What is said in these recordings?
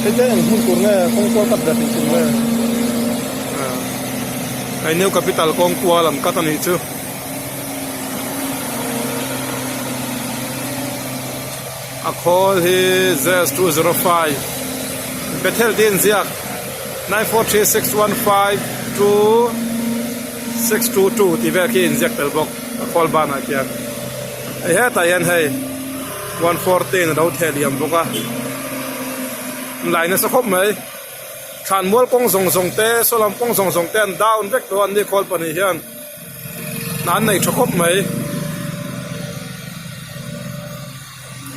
Hei te eng hmun tur nge kawng kual kat ve tih chu nge. Hei New Capital kawng kual an cut a nih chu. A khawl hi zs 205 Bethel tih a inziak 9436152622 tih vel khi a inziak tel bawk a khawl banah khian. Hei hetah hian hei 114 a lo theh liam bawk a lai nasa khawp mai thlanmual kawng zawng zawng te saw lam kawng zawng zawng te an down vek tawh a an ni khawl pahnih hian hna an nei tha khawp mai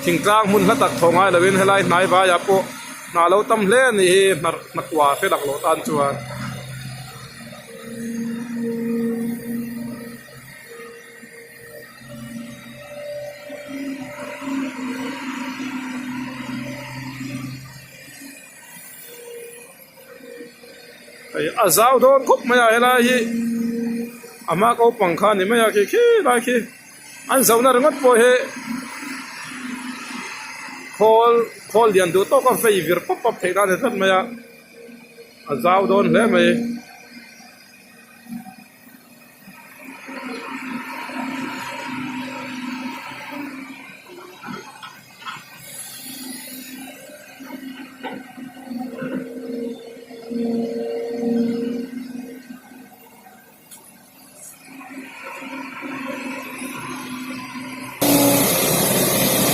thingtlang hmun hla tak thaw ngai lovin helai hnai vaiah pawh hna lo tam hle a nih hi hna kua hre lak loh tan chuan. Hei a zau dawn khawp mai a helai hi a hma ko pang kha a ni mai a khi khi lai khi an zohna ringawt pawh hi khawl khawl lian duh tawk a vei vir pawp pawp theih nan a ni tlat mai a a zau dawn hle mai.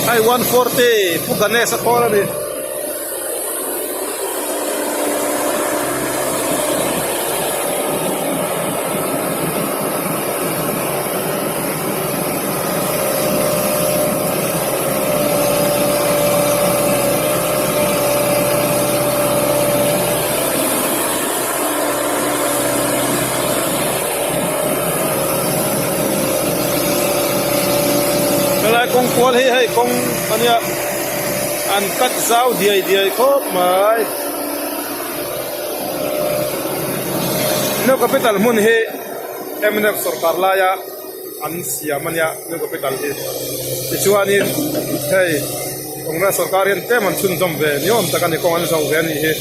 Hei 140 Pu Ganesh a khawl a ni. Helai kawng kual hi hei kawng a nia an cut zau diai diai khawp mai. New Capital hmun hi mnf sorkar laia an siam a nia New Capital hi tichuanin hei Congress sorkar hian tlem an chhunzawm ve ni awm tak a ni kawng an zo ve a nih hi.